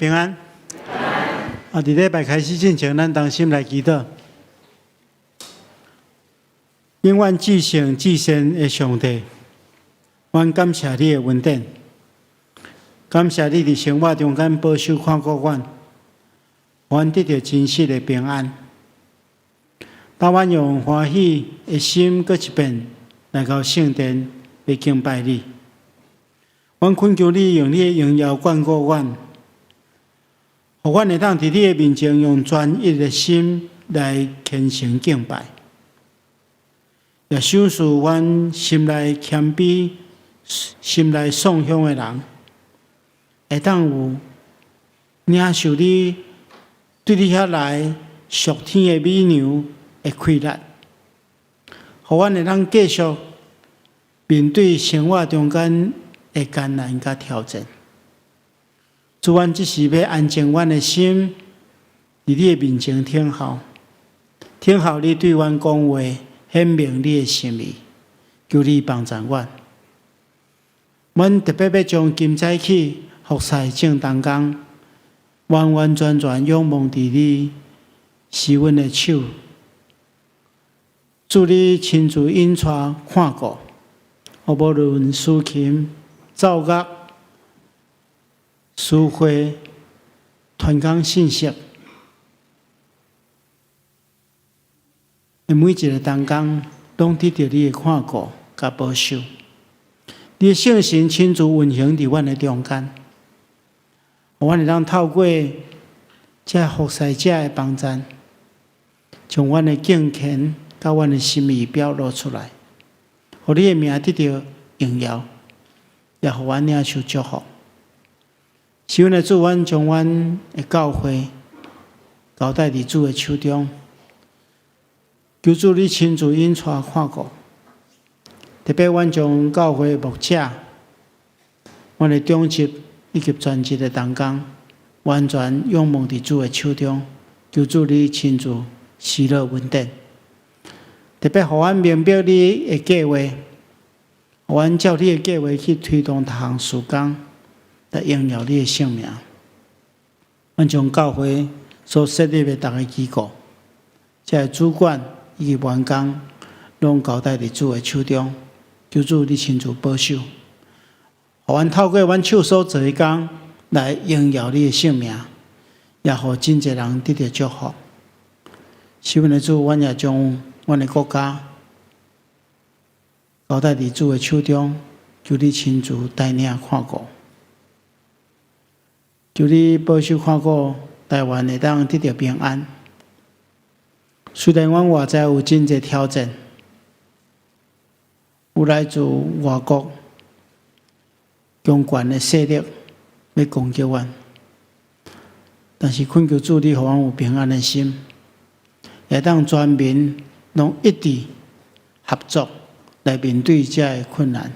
平安。啊，佇禮拜開始進前，咱同心來祈禱。永遠至聖至善的上帝，阮感謝你的恩典，感謝你佇生活中間保守看顧阮，阮得著真實的平安。當阮用歡喜的心，閣一遍來到聖殿來敬拜你，阮懇求你用你的榮耀眷顧阮。予阮會當佇你的面前用專一的心來虔誠敬拜，也賞賜阮心內謙卑、心內喪向的人，會當有領受你對你遐來屬天的美糧的氣力，予阮會當繼續面對生活中間的艱難佮挑戰。主，阮這時欲安靜阮的心，佇你的面前聽候，聽候你對阮講話，顯明你的心意，求你幫助阮。阮特別欲將今早起服侍眾同工，完完全全仰望佇你施恩的手。主，你親自引帶看顧，無論司琴、奏樂、司會、傳講信息，每一个同工攏得著你的看顧佮保守。你的聖神親自運行佇阮的中間，予阮會當透過這服侍者的幫贊，將阮的敬虔佮阮的心意表露出來，予你的名得著榮耀，也予阮領受祝福。是阮的主，阮將阮的教會交代佇主的手中，求主你親自引帶看顧。特別阮將教會牧者、阮的長執以及全職的同工，完全仰望佇主的手中，求主你親自施予恩典。特別予阮明白你的計劃，予阮照你的計劃去推動逐項事工，來榮耀你的聖名。阮將教會所設立的逐个機構，這个主管以及員工，攏交代佇主的手中，求主你親自保守，予阮透過阮手所做的工來榮耀你的聖名，也予真濟人得著祝福。是阮的主，阮也將阮的國家交代佇主的手中，求你親自帶領看顧。求你保守看顧台灣會當得著平安。雖然阮外在有真濟挑戰，有來自外國強權的勢力欲攻擊阮，但是懇求主你予阮有平安的心，會當全民攏一致合作來面對這个困難。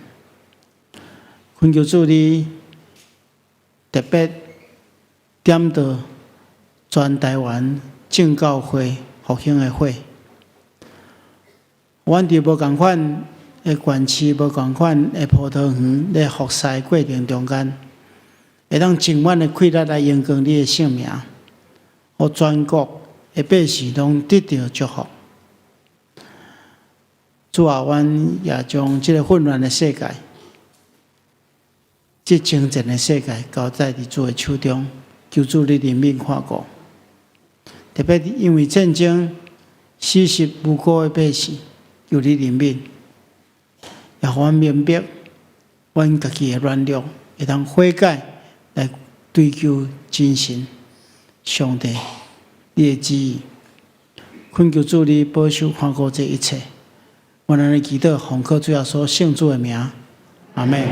懇求主你特別點著全台灣正教會復興的火，阮佇無仝款的縣市、無仝款的葡萄園咧服侍過程中間，會當盡阮的氣力來榮光你的聖名，予全國的百姓攏得著祝福。主啊，阮也將這个混亂的世界、這爭戰的世界交代佇主的手中，求主你憐憫看顧。特別因為戰爭死屍無辜的百姓，求你憐憫，也予阮明白，阮家己的軟弱，會當悔改來追求真神上帝你的旨意。懇求主你保守看顧這一切。阮按呢祈禱，奉靠主耶穌聖主的名，阿們。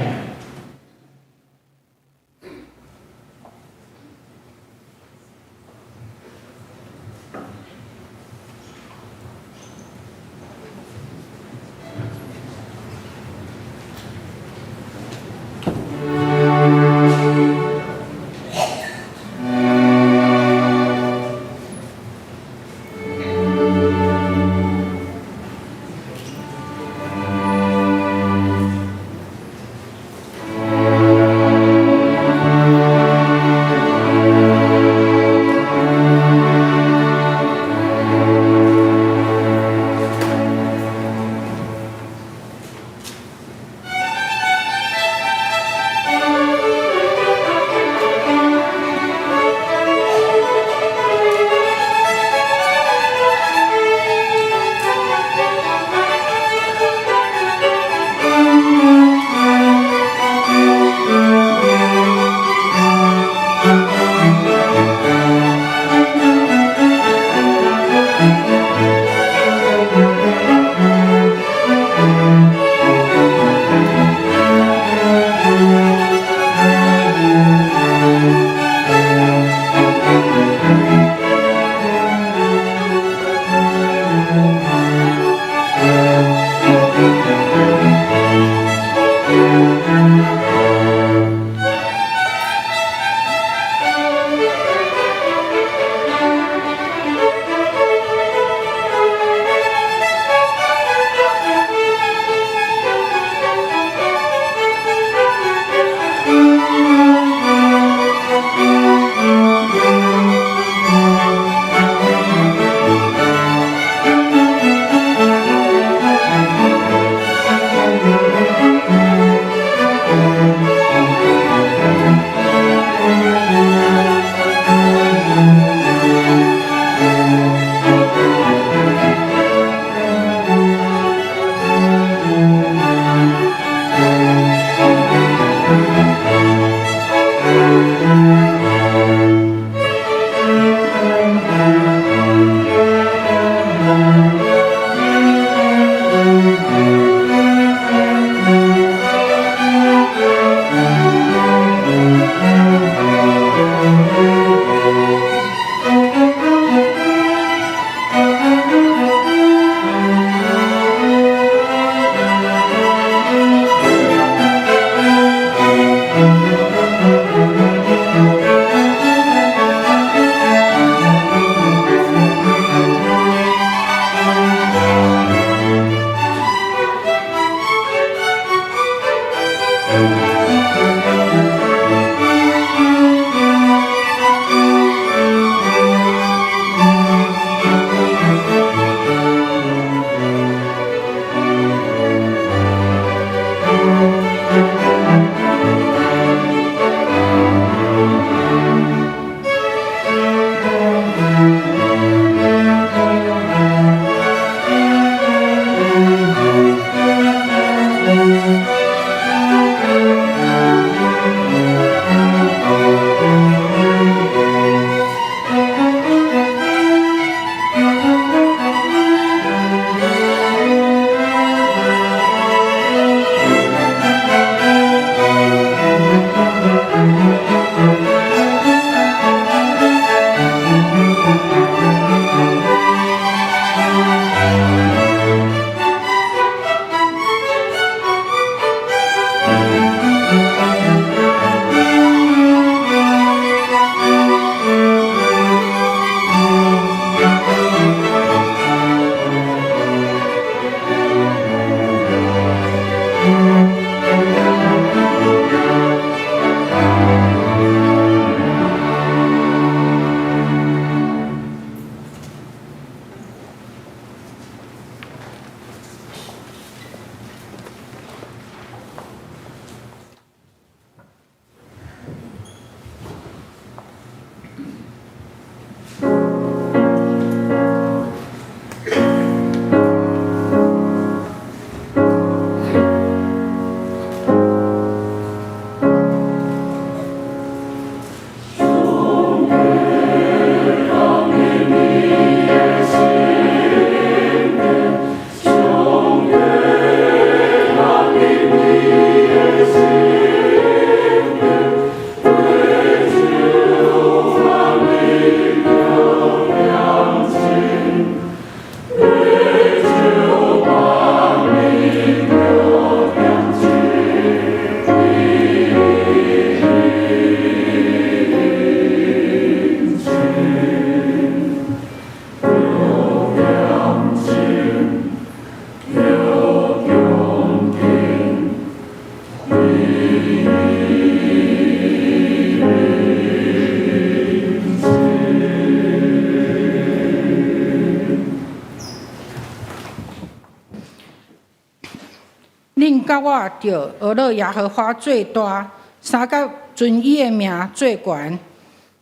佮我著呵咾耶和華做大，三甲尊伊的名做懸。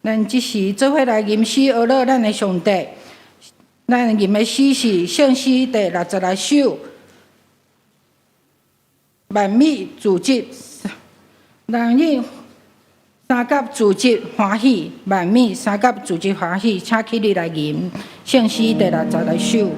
咱這時做伙來吟詩呵咾咱的上帝。咱吟的詩是聖詩第66首，萬米自得，萬米三甲自得歡喜，萬米三甲自得歡喜，請起立來吟聖詩第六十六首。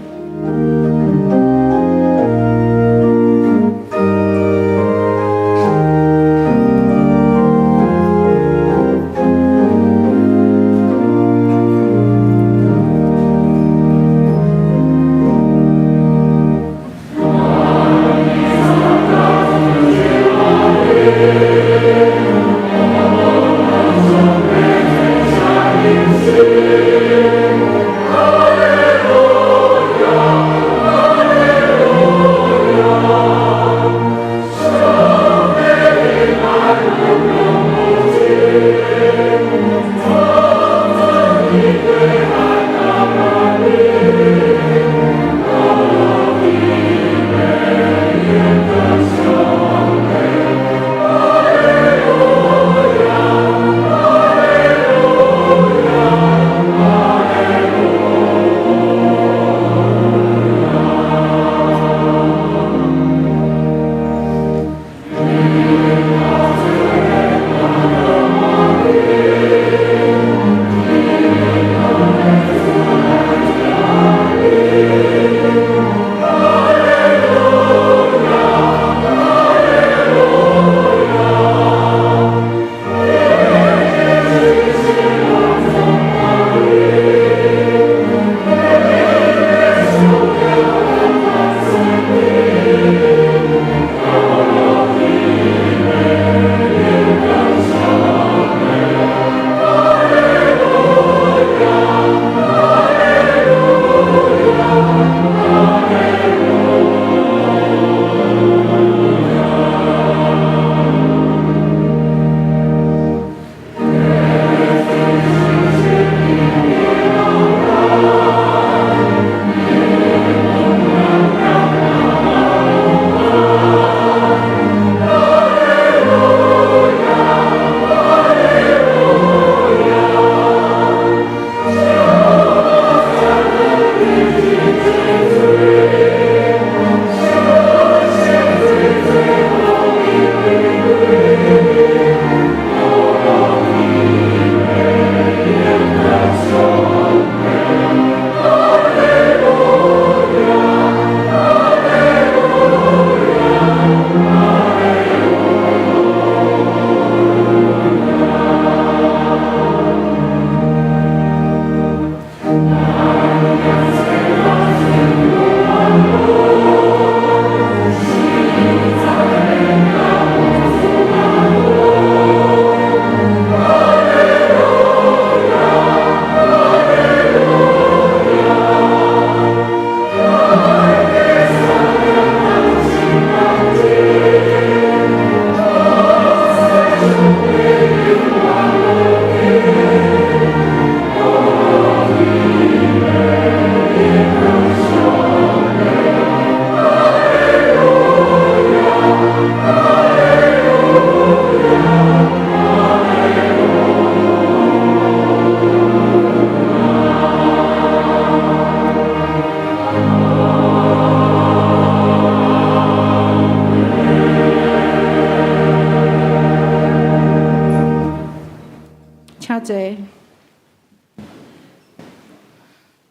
請坐。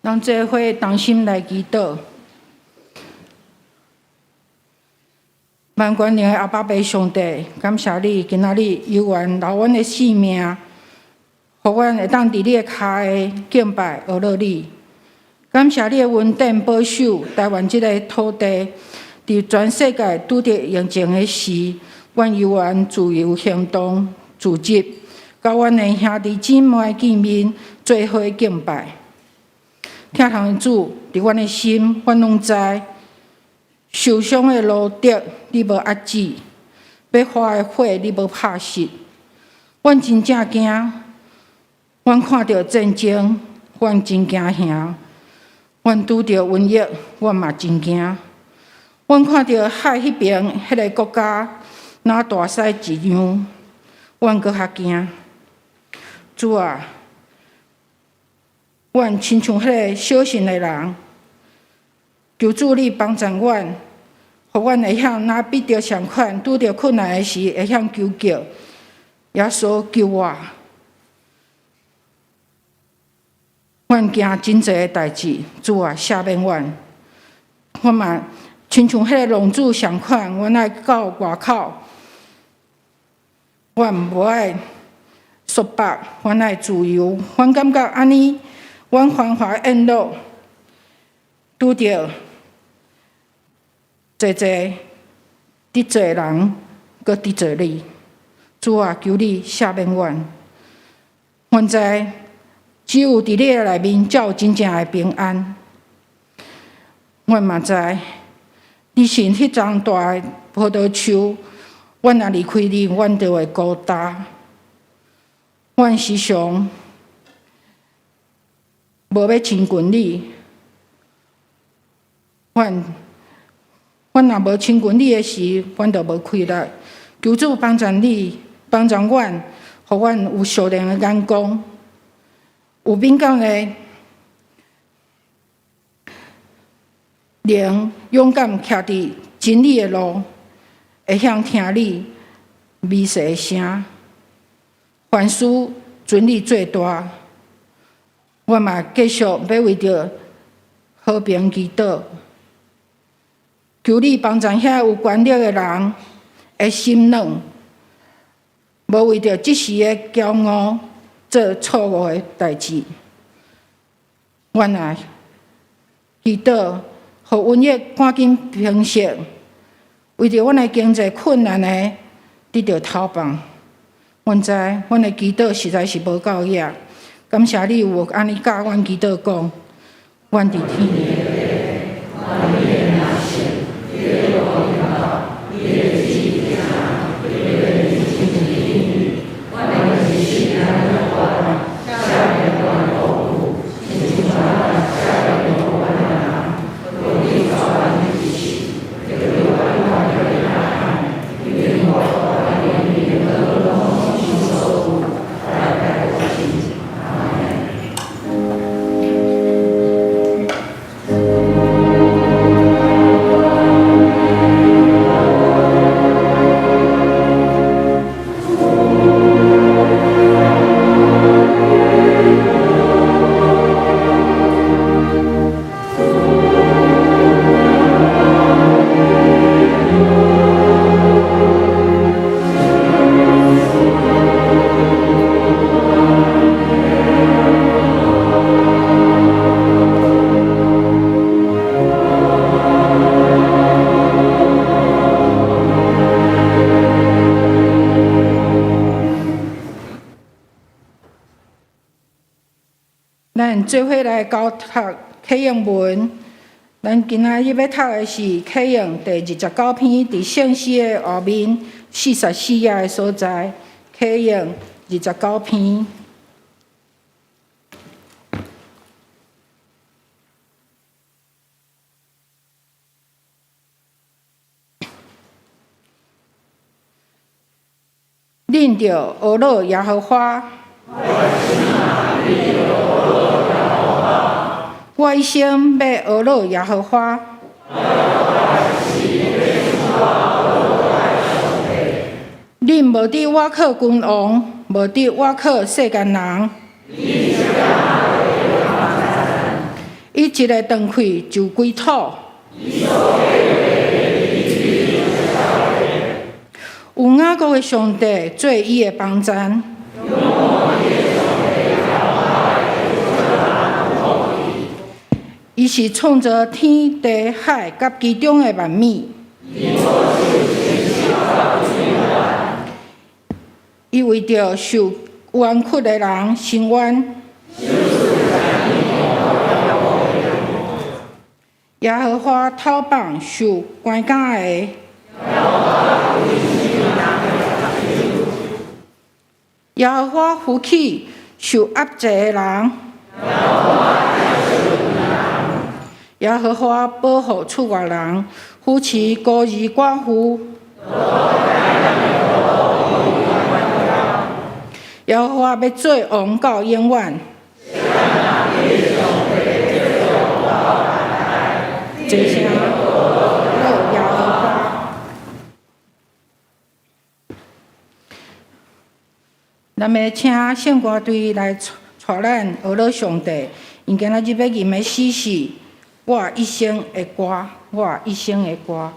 咱做伙同心來祈禱。萬全能的阿爸父上帝，感謝你今仔日猶原留阮的性命，予阮會當佇你的跤下敬拜呵咾你。感謝你的恩典保守台灣這个土地，佇全世界拄著疫情的時，阮猶原自由行動、組織，佮阮的兄弟姊妹見面，做伙敬拜。疼痛的主，佇阮的心，阮攏知，受傷的蘆竹，你無遏止；欲發的火，你無拍熄。阮真正驚，阮看著戰爭，阮真驚嚇；阮拄著瘟疫，阮嘛真驚。阮看著海彼爿彼个國家，若大細一樣，阮閣較驚。主啊，阮親像彼个小信的人，求主你幫助阮，予阮會曉若彼得仝款，拄著困難的時會曉求叫耶穌救我。阮驚真濟的代誌，主啊，赦免阮。我嘛親像彼个浪子仝款，阮愛到外口，阮無愛束縛，阮愛自由。阮感覺按呢，阮繁華宴樂，拄著濟濟得罪人，閣得罪你。主啊，求你赦免阮。阮知只有佇你的內面，才有真正的平安。阮嘛知，你是彼叢大的葡萄樹，阮若離開你，阮就會孤單。阮時常無欲親近你，阮若無親近你的時，阮就無氣力。求主幫助你，幫助阮，予阮有屬靈的眼光，有敏感的靈，勇敢徛佇真理的路，會曉聽你微細的聲。凡事尊你最大，我嘛繼續欲為著和平祈禱，求你幫助遐有權力的人的心軟，無為著一時的驕傲做錯誤的代誌。阮來祈禱，予瘟疫趕緊平息，為著阮的經濟困難的得著透放。阮知，阮的祈禱實在是無夠額。感謝你有按呢教阮祈禱講，阮佇天。咱做伙來交讀啟應文。咱今仔日欲讀的是啟應第29篇，佇聖詩的後面44頁的所在。啟應二十九篇。恁著學樂耶和華。我一生欲學樂耶和華。恁無得倚靠君王，無得倚靠世間人。伊一个斷氣就歸土。有雅各的上帝做伊的幫贊。伊是創造天地海佮其中的萬物。伊為著受冤屈的人伸冤。耶和華討放受關監的。耶和華扶起受壓制的人。耶和華保護出外人，扶持孤兒寡婦。耶和華欲做王到永遠。齊聲耶和華。咱欲請聖歌隊來帶咱學樂上帝。𪜶今仔日欲吟的詩是《我一生的歌》，我一生的歌。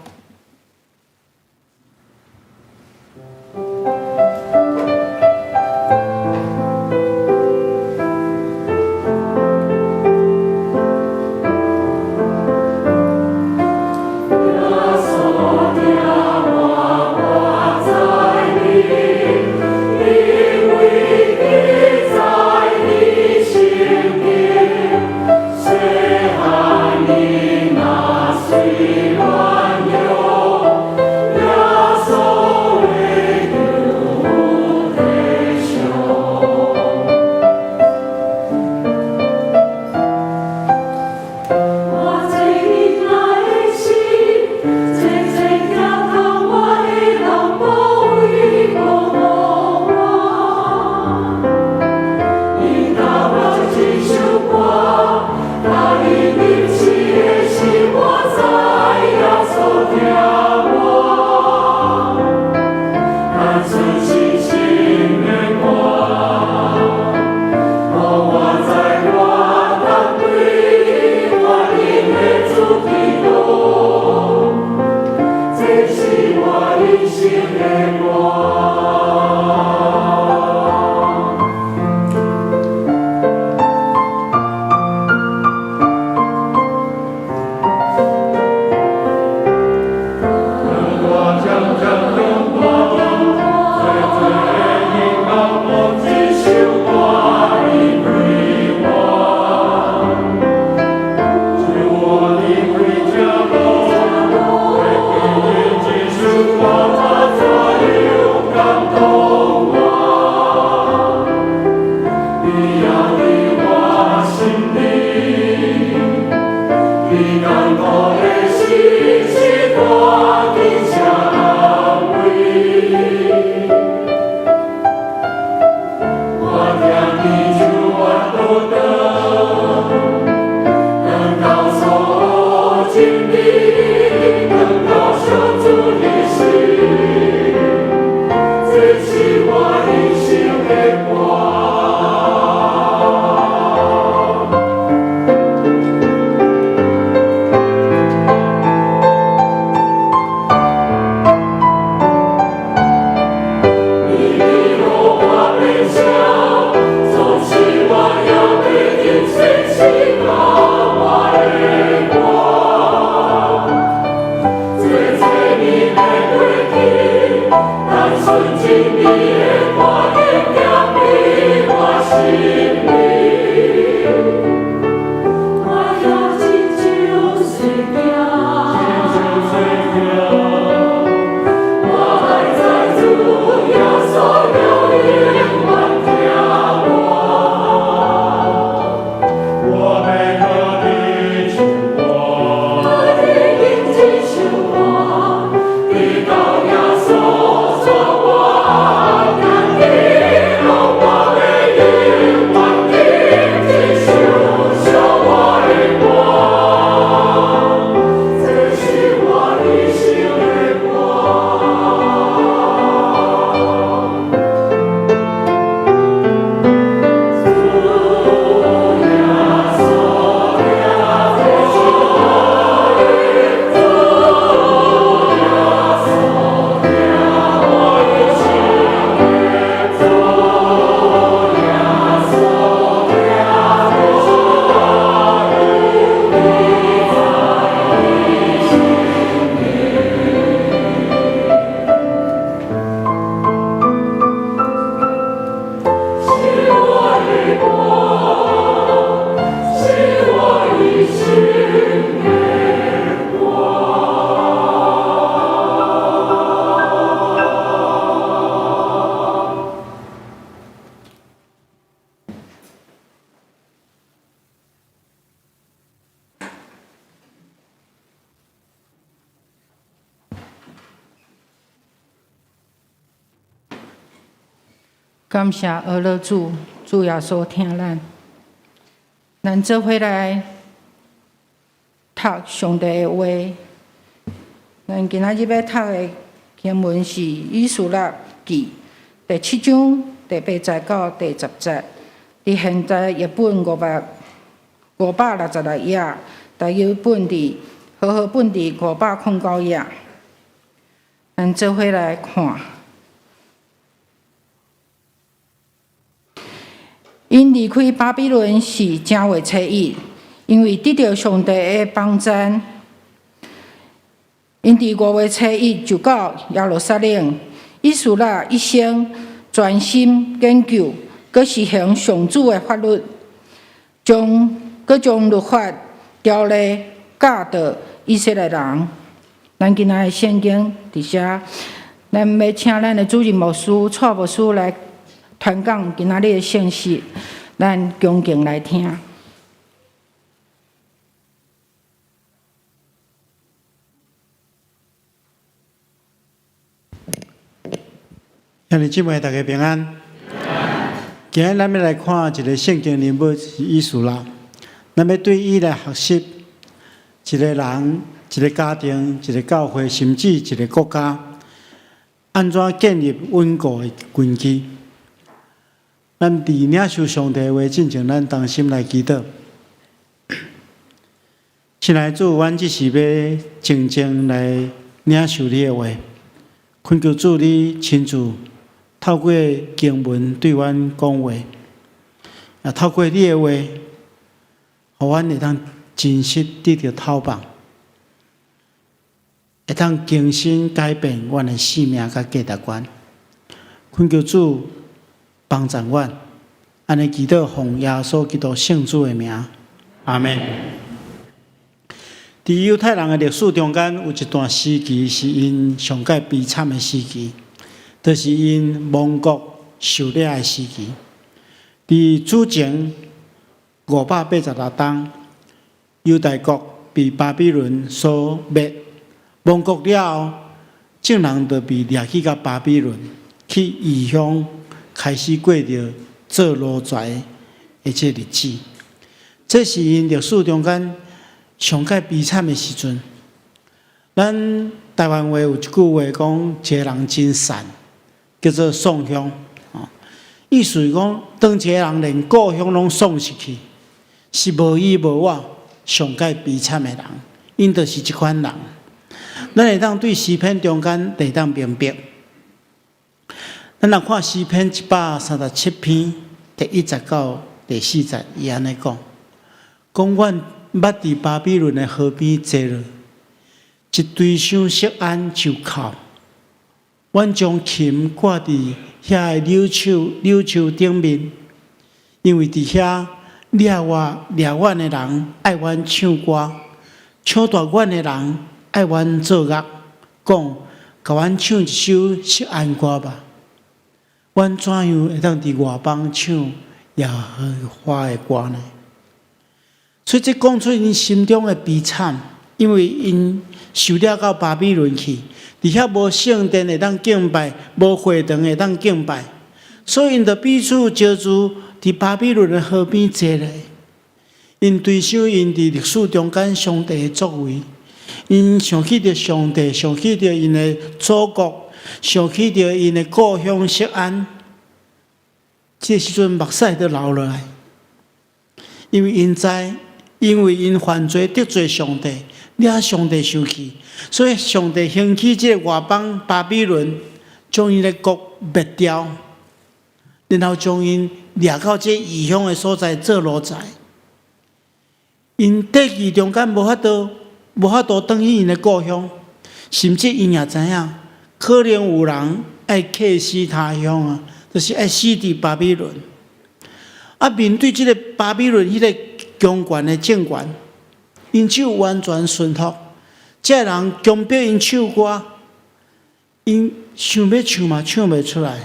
感謝阿樂主，主耶穌疼咱，咱做伙來讀上帝的話。咱今仔日欲讀的經文是《以斯拉記》第七章第八節到第十節。佇現代譯本566頁，台語本佇和合本佇509頁。咱做伙來看。𪜶離開巴比倫是正月初一，因為得著上帝的幫贊。𪜶佇五月初一就到耶路撒冷。以斯拉一生專心研究，閣實行上主的法律，閣將律法條例教導以色列人。咱今仔的聖經佇遮，咱欲請咱的主任牧師、蔡牧師來傳講今仔日的信息，咱恭敬來聽。兄弟姊妹，大家平安。今日咱欲來看一個聖經人物是以斯拉，咱欲對伊來學習一個人、一個家庭、一個教會，甚至一個國家，按怎建立穩固的根基。咱佇領受上帝話進前，咱同心來祈禱。親愛的主，阮只是欲靜靜來領受你的話，懇求主你親自透過經文對阮講話，也透過你的話，予阮會當真實得著透放，會當更新改變阮的生命佮價值觀。懇求主幫助阮，按呢祈禱奉耶穌基督聖子的名，阿們。佇猶太人的歷史中間，有一段時期是𪜶上蓋悲慘的時期，就是𪜶亡國受掠的時期。佇主前586冬，猶大國被巴比倫所滅，亡國了後，眾人就被掠去到巴比倫，去異鄉開始過著做奴才的這日子。這是𪜶歷史中間上蓋悲慘的時陣。咱台灣話有一句話講：一个人真散，叫做喪鄉。意思是講，當一個人連故鄉攏喪失去，是無依無倚、上蓋悲慘的人，𪜶就是這款人。咱會當對詩篇中間會當明白。咱若看詩篇137篇第一節到第四節，伊按呢講：講阮捌佇巴比倫的河邊坐落，一堆箱錫安樹口，阮將琴掛佇遐的柳樹頂面，因為佇遐掠我掠阮的人愛阮唱歌，搶奪阮的人愛阮作樂，講，共阮唱一首錫安歌吧。阮怎樣會當佇外邦唱耶和華的歌呢？所以這講出𪜶心中的悲慘，因為𪜶受掠到巴比倫去，佇遐無聖殿會當敬拜，無會堂會當敬拜，所以𪜶就彼此招聚佇巴比倫的河邊坐咧。𪜶追想𪜶佇歷史中間上帝的作為，𪜶想起著上帝，想起著𪜶的祖國，想起著𪜶的故鄉錫安。這時陣目屎都流落來，因為𪜶知。因為𪜶犯罪得罪上帝，惹上帝生氣，所以上帝興起這個外邦巴比倫，將𪜶的國滅掉，然後將𪜶掠到這異鄉的所在做奴才。𪜶短期中間無法度轉去𪜶的故鄉，甚至𪜶也知影，可能有人愛客死他鄉啊，就是愛死佇巴比倫。啊，面對這个巴比倫彼个強權的政權，𪜶只有完全順服。這人強迫𪜶唱歌，𪜶想欲唱嘛唱袂出來。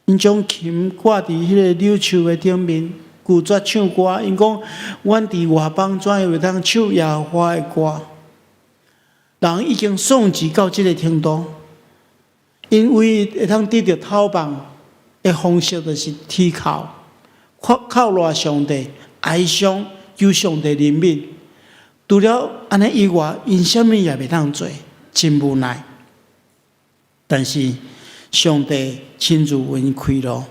𪜶將琴掛佇彼个柳樹的頂面，拒絕唱歌。𪜶講：阮佇外邦怎樣會當唱耶和華的歌？人已經喪志到這个程度，𪜶唯一會當得著透放，的方式，就是倚靠、靠靠賴上帝，哀傷求上帝憐憫。除了按呢以外，𪜶啥物也袂當做，真無奈。但是上帝親自為𪜶開路。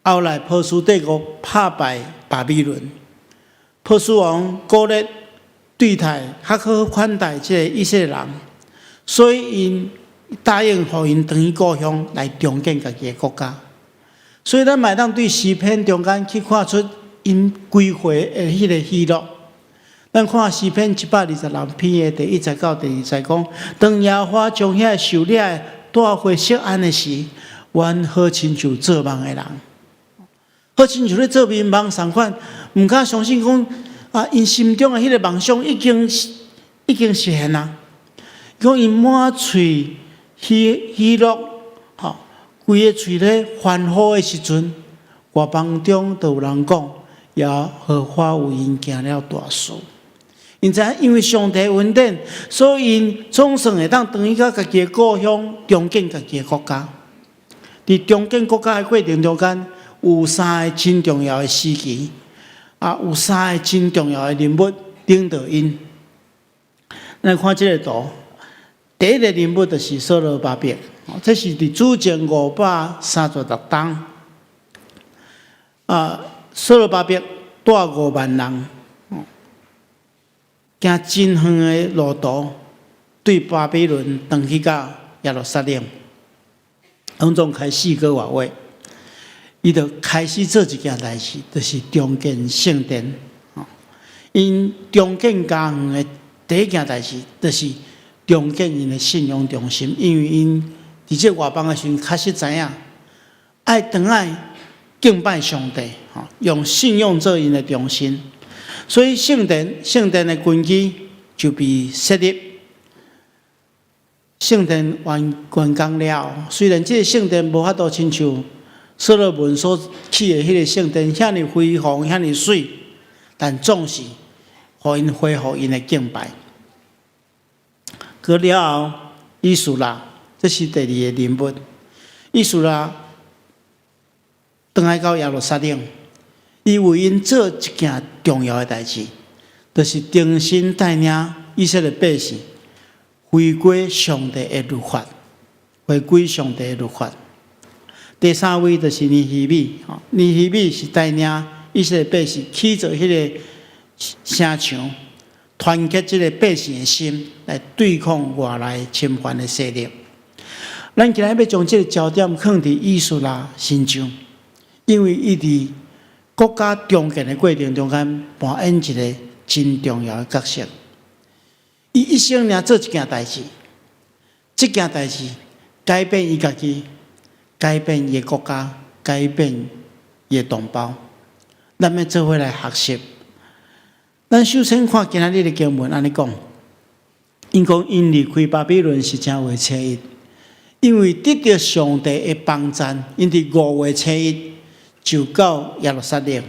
後來波斯帝國拍敗巴比倫，波斯王古列對待較好款待這個以色列人，所以𪜶答應予𪜶轉去故鄉來重建家己的國家。所以咱嘛會當對詩篇中間去看出𪜶歸回的彼个喜樂。咱看詩篇126篇的第一節到第二節講：當耶和華將遐个受掠的帶回錫安的時，阮好親像做夢的人，好親像咧做眠夢仝款，毋敢相信講啊，𪜶心中的彼个夢想已經已經實現啊！講𪜶滿喙喜喜樂，吼，規个喙咧歡呼的時陣，外邦中就有人講，耶和華為𪜶行了大事。𪜶知影因為上帝恩典，所以𪜶總算會當轉去到家己的故鄉，重建家己的國家。佇重建國家的過程中間，有三个真重要的時期，啊，有三个真重要的人物領導𪜶。咱看這個圖，第一个人物就是所羅巴伯，這是佇主前536冬。啊，所羅巴伯帶5萬人，行真遠的路途，對巴比倫轉去到耶路撒冷，攏總開4個外月，伊就開始做一件代誌，就是重建聖殿。𪜶重建家園的第一件代誌，就是重建𪜶的信仰中心，因為𪜶佇這外邦的時陣，確實知影愛轉來敬拜上帝，用信仰做𪜶的中心。所以聖殿，聖殿的根基就被設立。聖殿完完工了，雖然這个聖殿無法度親像所羅門所起的彼个聖殿遐爾輝煌、遐爾媠，但總是予𪜶恢復𪜶的敬拜。過了後，以斯拉，這是第二个人物。以斯拉轉來到耶路撒冷，伊為𪜶做一件重要的代誌，就是重新帶領以色列百姓回歸上帝的律法，回歸上帝的律法。第三位就是尼希米，尼希米是帶領以色列百姓起造彼个城牆，團結這个百姓的心，來對抗外來侵犯的勢力。咱今日欲將這个焦點放佇以斯拉身上，因為伊佇國家重建的過程中間扮演一个真重要的角色。伊一生爾做一件代誌，這件代誌改變伊家己，改變伊的國家，改變伊的同胞。咱欲做伙來學習。咱首先看今仔日的經文，按呢講，𪜶講𪜶離開巴比倫是正月初一，因為得著上帝的幫贊，𪜶佇5月初一就到耶路撒冷。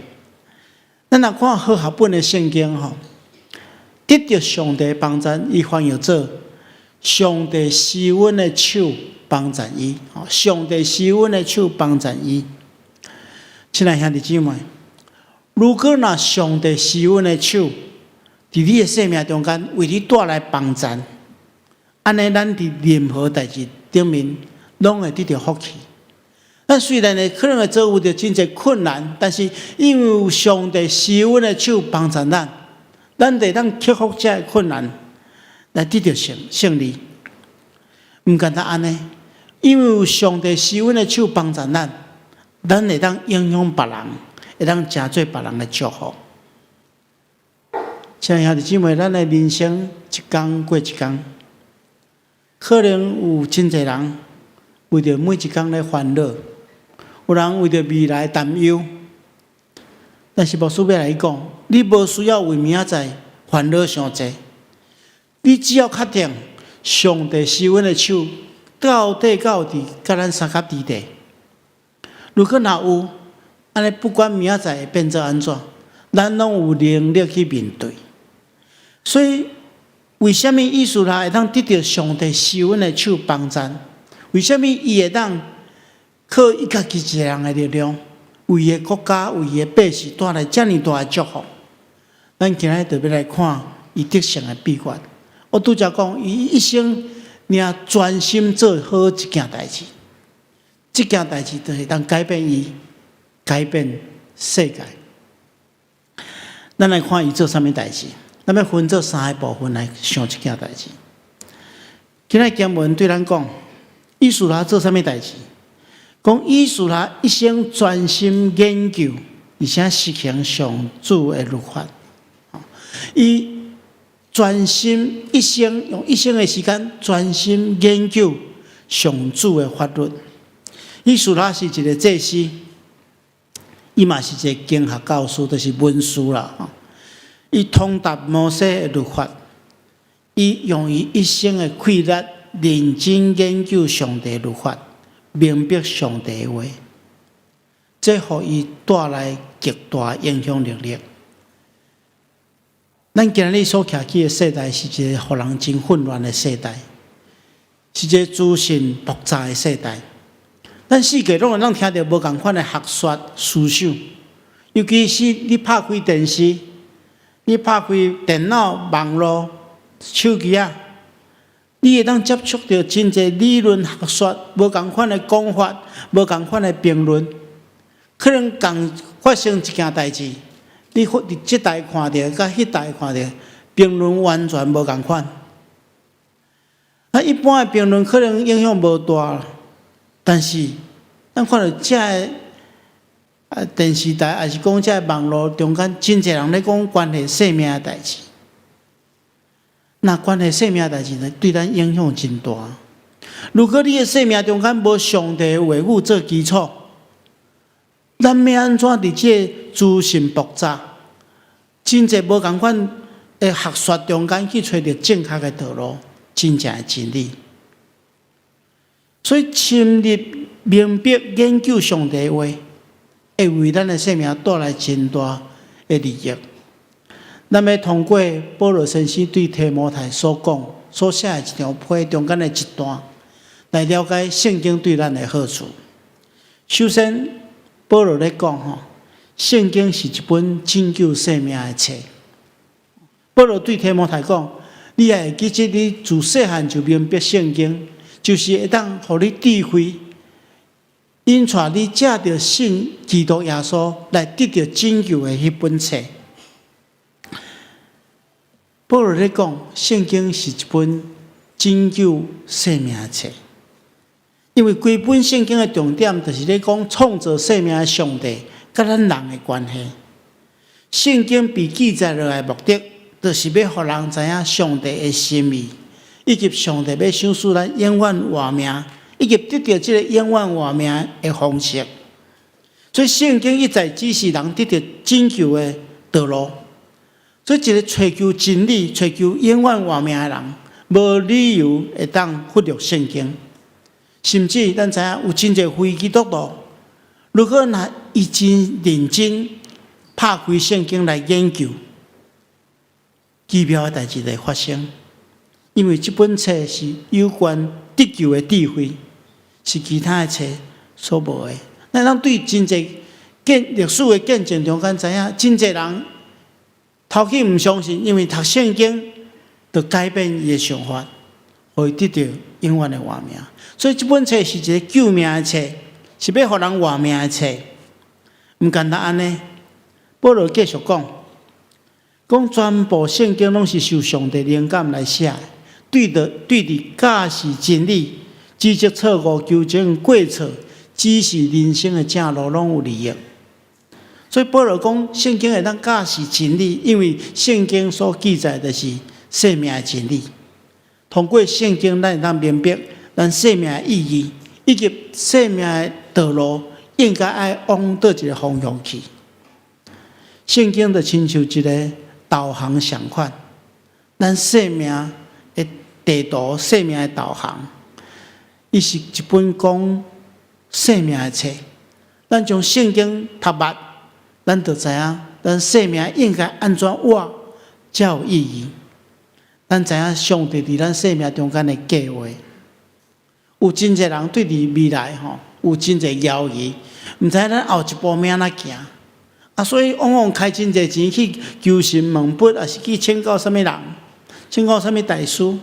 咱若看和合本的聖經吼，得著上帝幫贊，伊翻譯做上帝施恩的手幫贊伊，上帝施恩的手幫贊伊。親愛兄弟姊妹，如果若上帝施恩的手佇你的生命中間為你帶來幫贊，按呢，咱佇任何代誌頂面攏會得著福氣。咱雖然會可能會遭遇著真濟困難，但是因為有上帝施恩的手幫助咱，咱會當克服這个困難，來得著勝勝利。毋干焦按呢，因為有上帝施恩的手幫助咱，咱會當影響別人，會當成做別人的祝福。親愛兄弟姊妹，咱的人生一工過一工，可能有真濟人為著每一工咧煩惱，有人為著未來擔憂。但是牧師欲來講，你無需要為明仔載煩惱傷濟，你只要確定上帝施恩的手到底敢有佇佮咱相佮佇咧。如果若有，按呢不管明仔載會變做按怎，咱攏有能力去面對。所以，為啥物以斯拉會當得著上帝施恩的手幫贊？為啥物伊會當靠伊家己一个人的力量，為伊的國家、為伊的百姓帶來遮爾大的祝福。咱今日就欲來看伊得勝的秘訣。我拄才講，伊一生爾專心做好一件代誌，這件代誌就是當改變伊，改變世界。咱來看伊做啥物代誌，咱欲分做三个部分來想這件代誌。今仔經文對咱講，以斯拉做啥物代誌？講以斯拉一生專心研究，而且實行上主的律法。伊專心一生，用一生的時間專心研究上主的法律。以斯拉是一個祭司，伊嘛是一個經學教師，就是文士啦。伊通達摩西的律法，伊用伊一生的氣力認真研究上帝律法，明白上帝的話，這予伊帶來極大影響力。咱今日所徛起的世代是一個予人真混亂的世代，是一個資訊爆炸的世代。咱四界攏會當聽著無仝款的學說思想，尤其是你拍開電視，你拍開電腦、網路、手機仔，你會當接觸著真濟理論學說，無仝款的講法，無仝款的評論，可能仝發生一件代誌。你佇這台看著，佮彼台看著，評論完全無仝款。啊，一般的評論可能影響無大，但是咱看著這个電視台，抑是講這个網路中間，真濟人咧講關係生命的代誌。若關係生命的代誌呢，對咱影響真大。如果你的生命中間無上帝的話語做基礎，咱欲按怎佇這個資訊爆炸、真濟無仝款的學說中間去揣著正確的道路、真正的真理？所以深入明白研究上帝的話，會為咱的生命帶來真大的利益。咱欲通過保羅先生對提摩太所講、所寫的一張批中間的一段，來了解聖經對咱的好處。首先，保羅咧講吼，聖經是一本拯救生命的冊。保羅對提摩太講：你愛會記得，你自細漢就明白聖經，就是會當予你智慧，引帶你藉著信基督耶穌來得著拯救的彼本冊。保羅咧講，聖經是一本拯救生命的冊。因為規本聖經的重點，就是咧講創造生命的上帝佮咱人的關係。聖經被記載落來的目的，就是欲予人知影上帝的心意，以及上帝欲賞賜咱永遠活命，以及得著這個永遠活命的方式。所以聖經一再指示人得著拯救的道路。所以一個追求真理、追求永遠活命的人，無理由會當忽略聖經。甚至咱知影有真濟非基督徒，如果若伊真認真拍開聖經來研究，奇妙的代誌就會發生。因為這本冊是有關得救的智慧，是其他的冊所無的。咱通對真濟見歷史的見證中間知影，真濟人頭起毋相信，因為讀聖經就改變伊的想法，予伊得著永遠的活命。所以這本冊是一個救命的冊，是欲予人活命的冊。毋干焦按呢，保羅繼續講，講全部聖經攏是受上帝靈感來寫的，對佇教示真理、指責錯誤、糾正過錯、指示人生的正路，攏有利益。所以保羅講，聖經會當教示真理，因為聖經所記載的是生命的真理。通過聖經，咱會當明白咱生命的意義，以及生命的道路應該愛往佗一個方向去。聖經就親像一個導航相款，咱生命的地圖、生命的導航，伊是一本講生命的冊。咱將聖經讀捌，咱就知影咱生命應該按怎活才有意義。咱知影上帝佇咱生命中間的計劃。有真濟人對佇未來吼有有真濟猶豫，毋知咱後一步欲按怎行。啊，所以往往開真濟錢去求神問佛，抑是去請教啥物人，請教啥物大師。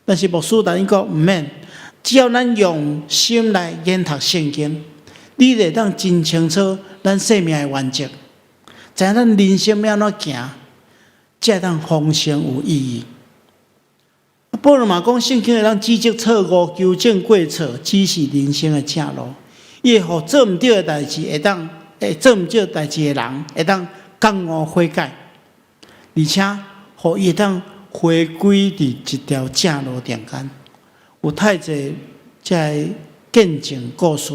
但是牧師共你講毋免，只要咱用心來研讀聖經，你會當真清楚咱生命的原則，知影咱人生欲按怎行，才會當豐盛有意義。保羅嘛講，聖經會當指責錯誤、糾正過錯，指示人生的正路。伊會予做毋對的代誌，會當會做毋對代誌的人，會當覺悟悔改，而且予伊會當回歸佇一條正路中間。有太濟這个見證故事，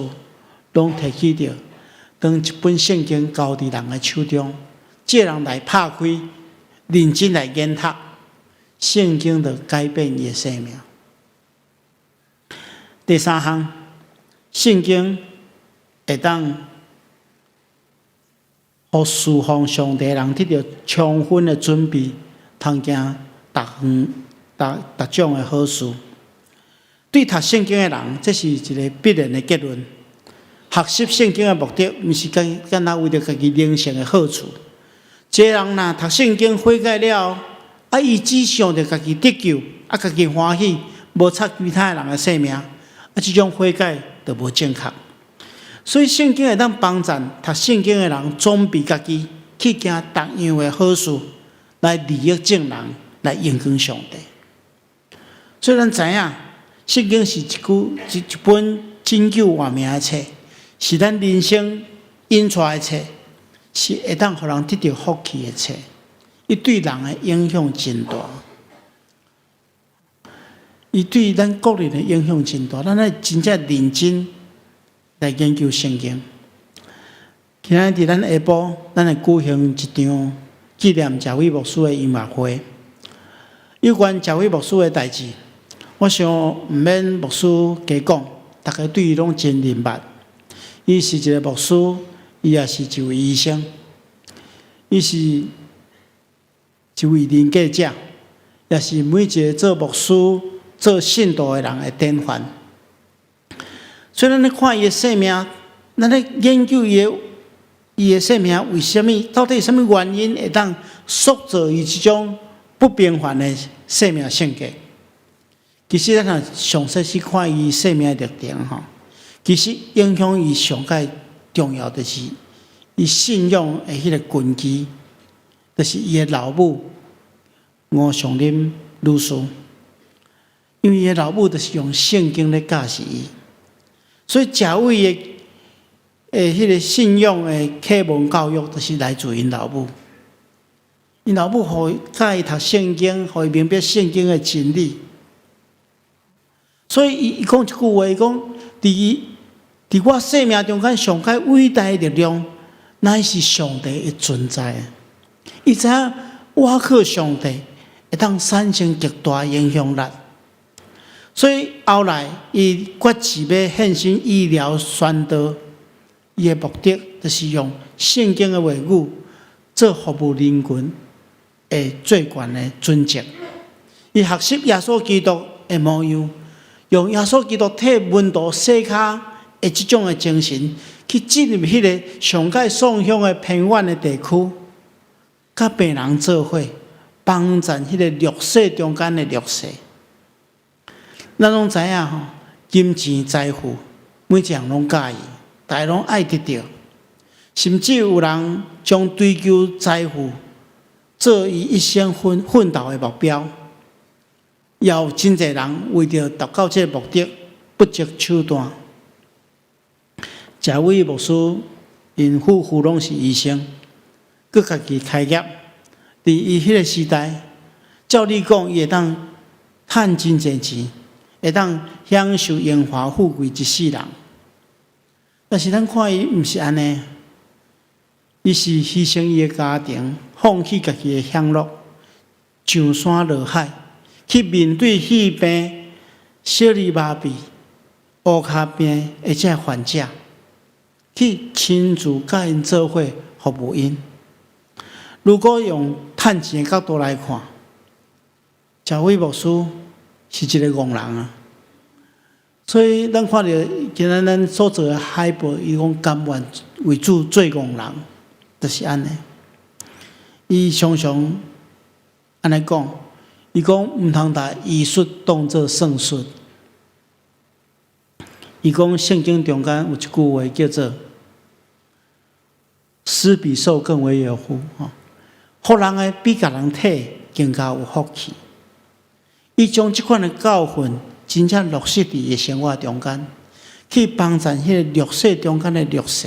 攏提起著，當一本聖經交佇人的手中，這個人來拍開，認真來研讀聖經，就改變伊的生命。第三項，聖經會當予侍奉上帝的人得著充分的準備，通行逐項逐逐種的好事。對讀聖經的人，這是一个必然的結論。學習聖經的目的，毋是干干焦為著家己靈性的好處。這个人若讀聖經悔改了，啊，伊只想著家己得救，啊，家己歡喜，無插其他人的性命，啊，這種悔改就無正確。所以聖經會當幫助讀聖經的人準備家己去行逐樣的好事，來利益眾人，來榮光上帝。所以咱知影，聖經是一句一一本拯救活命的冊，是咱人生引帶的冊，是會當予人得著福氣的冊。伊對人的影響真大，伊對咱個人的影響真大。咱愛真正認真來研究聖經。今仔日佇咱下晡，咱會舉行一場紀念賈偉牧師的音樂會。有關賈偉牧師的代誌，我想毋免牧師加講，大家對伊攏真明白。伊是一个牧師，伊也是一位醫生，伊是一位人格者，也是每一个做牧師、做信徒的人的典範。所以，咱咧看伊的生命，咱咧研究伊的生命，為啥物？到底啥物原因會當塑造伊這種不平凡的生命性格？其實，咱若詳細去看伊生命的歷程，吼，其實影響伊上蓋重要，就是伊信仰的彼个根基，就是伊的老母吳尚林女士。因為伊的老母就是用聖經咧教示伊，所以賈偉的彼个信仰的啟蒙教育，就是來自𪜶老母。𪜶老母予伊教伊讀聖經，予伊明白聖經的真理。所以伊伊講一句話，伊講：佇我生命中間上蓋偉大的力量，乃是上帝的存在。伊知影倚靠上帝會當產生極大影響力。所以後來伊決志欲獻身醫療宣道，伊的目的就是用聖經的話語做服務人群的最懸的準則。伊學習耶穌基督的模樣，用耶穌基督替門徒洗跤的這種的精神，去進入彼个上蓋喪鄉的偏遠的地區，佮病人做伙，幫贊彼个弱勢中間的弱勢。咱攏知影吼，金錢財富每一項攏佮意，大家攏愛得著，甚至有人將追求財富做伊一生奮奮鬥的目標，也有真濟人為著達到這个目的，不擇手段。賈偉牧師𪜶夫婦攏是醫生，閣家己開業。佇伊彼个時代，照理講，伊會當趁真濟錢，會當享受榮華富貴一世人。但是咱看伊毋是按呢，伊是犧牲伊的家庭，放棄家己的享樂，上山落海，去面對肺病、小兒麻痹、烏跤病的這患者，去親自佮𪜶做伙服務𪜶。如果用趁錢的角度來看，賈偉牧師是一个戇人啊。所以咱看著今仔咱所做的海報，伊講甘願為主做戇人，就是按呢。伊常常按呢講，伊講毋通共醫術當做算術。伊講聖經中間有一句話叫做“施比受更為有福”吼，予人的比共人提更加有福氣。伊將這款的教訓真正落實佇伊的生活中間，去幫贊彼个弱勢中間的弱勢。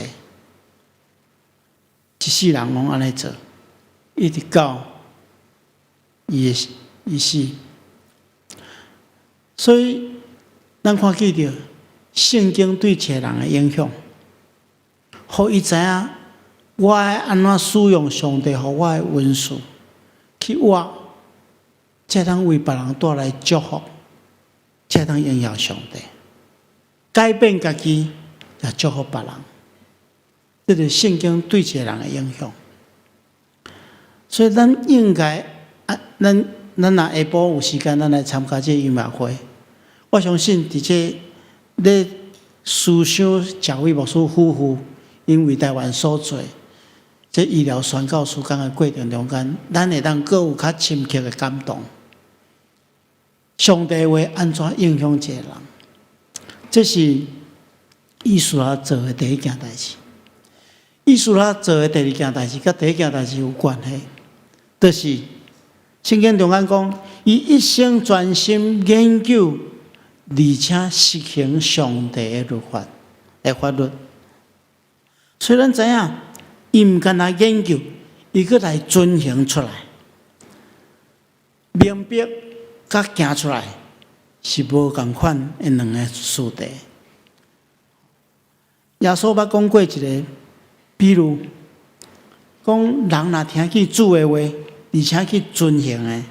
一世人攏按呢做，一直到伊的伊死。所以，咱看見著聖經對一个人的影響，予伊知影我愛按怎使用上帝予我的恩賜去活，才會當為別人帶來祝福，才會當榮耀上帝，改變家己，也祝福別人。這就是聖經對一個人的影響。所以，咱應該啊，咱若下晡有時間，咱來參加這個音樂會。我相信，佇這咧思想賈偉牧師夫婦𪜶為台灣所做這醫療宣教事工的過程中間，咱會當閣有較深刻的感動。上帝話按怎影響一個人？這是以斯拉做的第一件代誌。以斯拉做的第二件代誌，佮第一件代誌有關係，就是聖經中間講，伊一生專心研究，而且實行上帝的律法的法律。所以咱知影，伊毋干焦研究，伊閣來遵行出來，明白佮行出來是無仝款的兩个事題。耶穌捌講過一个比喻，講人若聽見主的話，而且去遵行的，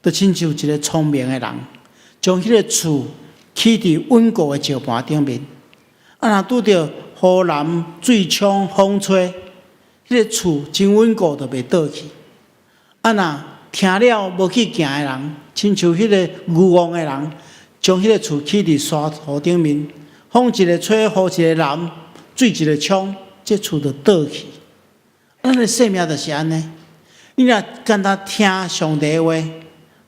就親像一个聰明的人，將彼个厝起佇穩固的石盤頂面。啊，若拄著雨淋、水沖、風吹，彼个厝真穩固，就袂倒去。啊，若聽了無去行的人，親像彼个愚戇的人，將彼个厝起佇沙土頂面，風一个吹，雨一个淋，水一个沖，這厝就倒去。咱的生命就是按呢，你若干焦聽上帝的話，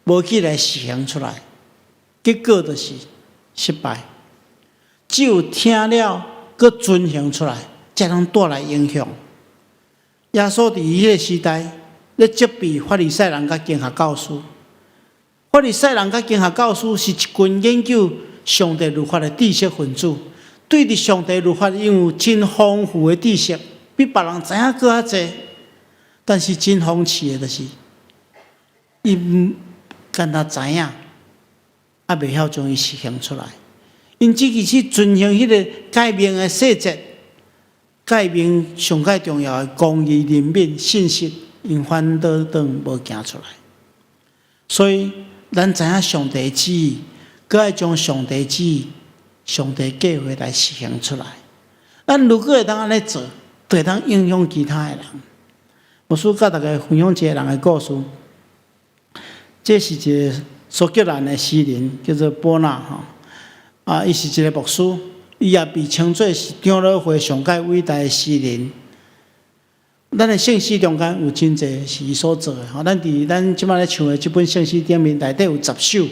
無去來實行出來，結果就是失敗。只有聽了，閣遵行出來，才能帶來影響。耶穌佇彼个時代，咧責備法利賽人佮經學教師。法利賽人佮經學教師是一群研究上帝律法的知識分子，對佇上帝律法𪜶有真豐富的知識，比別人知影閣較濟。但是真諷刺的，就是𪜶干焦知影，猶袂曉將伊實行出來。𪜶只是去遵行彼个誡命的細節，誡命上蓋重要的公義、憐憫、信實，𪜶反倒轉無行出來。所以，咱知影上帝旨意，閣愛將上帝旨意、上帝計劃來實行出來。咱如果會當按呢做，就會當影響其他的人。牧師佮大家分享一个人的故事。這是一个蘇格蘭的詩人，叫做波納吼。啊，伊是一个牧師，伊也被稱做是長老會上蓋偉大的詩人。咱的聖詩中間有真濟是伊所做的吼。咱佇咱這擺咧唱的這本聖詩頂面內底有十首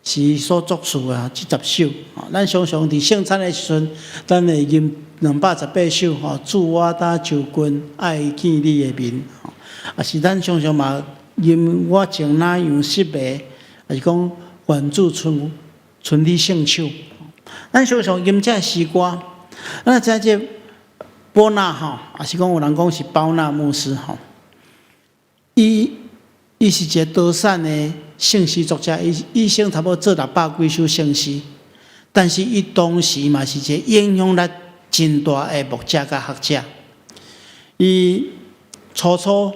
是伊所作詞的，這十首。咱常常佇聖餐的時陣，咱會吟218首吼。主我今就近愛見你的面，抑是咱常常嘛吟我情那樣失迷，抑是講願主伸你聖手。咱常常吟這詩歌，咱知影這波納吼，抑是講有人講是包納牧師吼，伊是一个多產的聖詩作家，伊一生差不多做600幾首聖詩，但是伊當時嘛是一個影響力真大的牧者佮學者。伊初初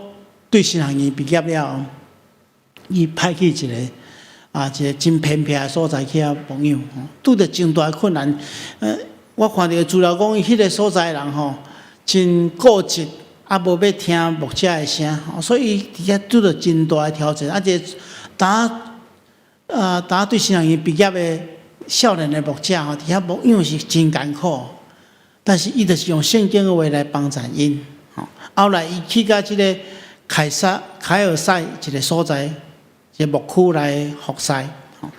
對神學院畢業了後，伊派去一個真偏僻的所在去遐牧養，拄著真大的困難。我看著資料講，彼个所在的人吼，真固執，啊，無欲聽牧者的聲，所以伊佇遐拄著真大的挑戰。啊，這當啊，當對神學院畢業的少年的牧者吼，佇遐牧養是真艱苦，但是伊就是用聖經的話來幫贊𪜶。吼，後來伊去到這个凱撒凱爾賽一个所在，一个牧區來服侍，吼，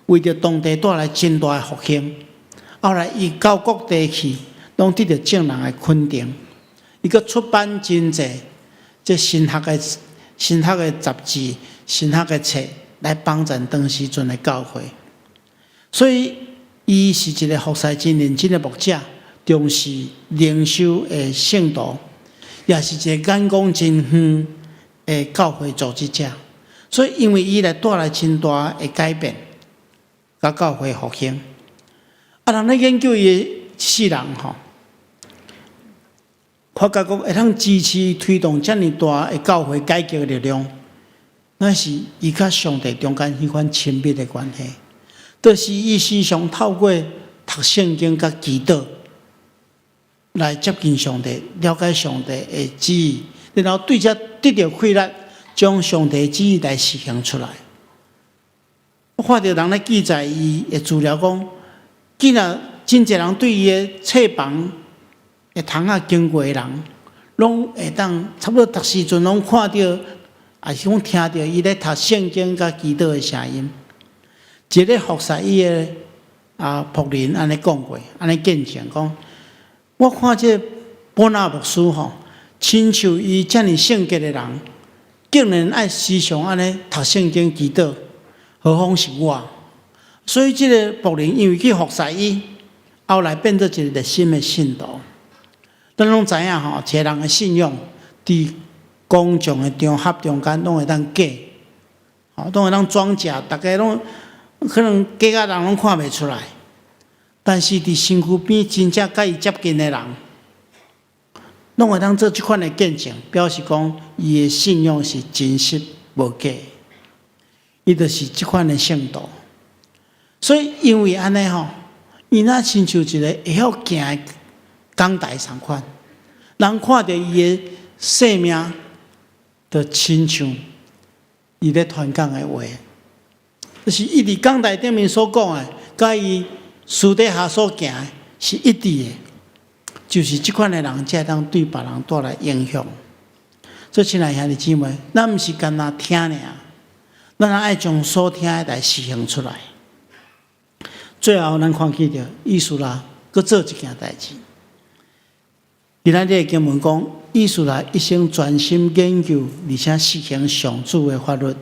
為著當地帶來真大的復興。後來伊到各地去，攏得著眾人的肯定。伊閣出版真濟這神學的雜誌、神學的冊，來幫贊當時陣的教會。所以，伊是一个服侍真認真的牧者，重視靈修的聖徒，也是一个眼光真遠的教會組織者。所以，因為伊來帶來真大的改變，佮教會復興。啊，人咧研究伊的一世人吼，發覺講會當支持推動遮爾大的教會改革的力量，乃是伊佮上帝中間彼款親密的關係。就是伊時常透過讀聖經佮祈禱來接近上帝，了解上帝的旨意，然後對這得著氣力，將上帝旨意來實行出來。我看著人咧記載伊的資料講，竟然真濟人對伊的冊房的窗仔經過的人，攏會當差不多逐時陣攏看著，抑是講聽著伊咧讀聖經佮祈禱的聲音。一个服侍伊的僕人按呢講過，按呢見證講，我看這个波納牧師吼，親像伊遮爾聖潔的人，竟然愛時常按呢讀聖經祈禱，何況是我？所以這个僕人因為去服侍伊，後來變做一个熱心的信徒。咱攏知影吼，一个人的信仰，佇公眾的場合中間攏會當假，吼，攏會當裝假，逐家攏可能假甲人攏看袂出來。但是佇身軀邊真正佮伊接近的人，攏會當做這款的見證，表示講伊的信仰是真實無假。伊就是這款的聖徒。所以因為按呢吼，伊若親像一個會曉行的講台仝款，人看著伊的生命，就親像伊咧傳講的話，就是伊佇講台頂面所講的，佮伊私底下所行的是一致的，就是這款的人才會當對別人帶來影響。所以，親愛兄弟姊妹，咱毋是干焦聽爾，咱愛將所聽的來實行出來。最後，咱看見著以斯拉閣做一件代誌。今仔日的經文講，以斯拉一生專心研究，而且實行上主的法律，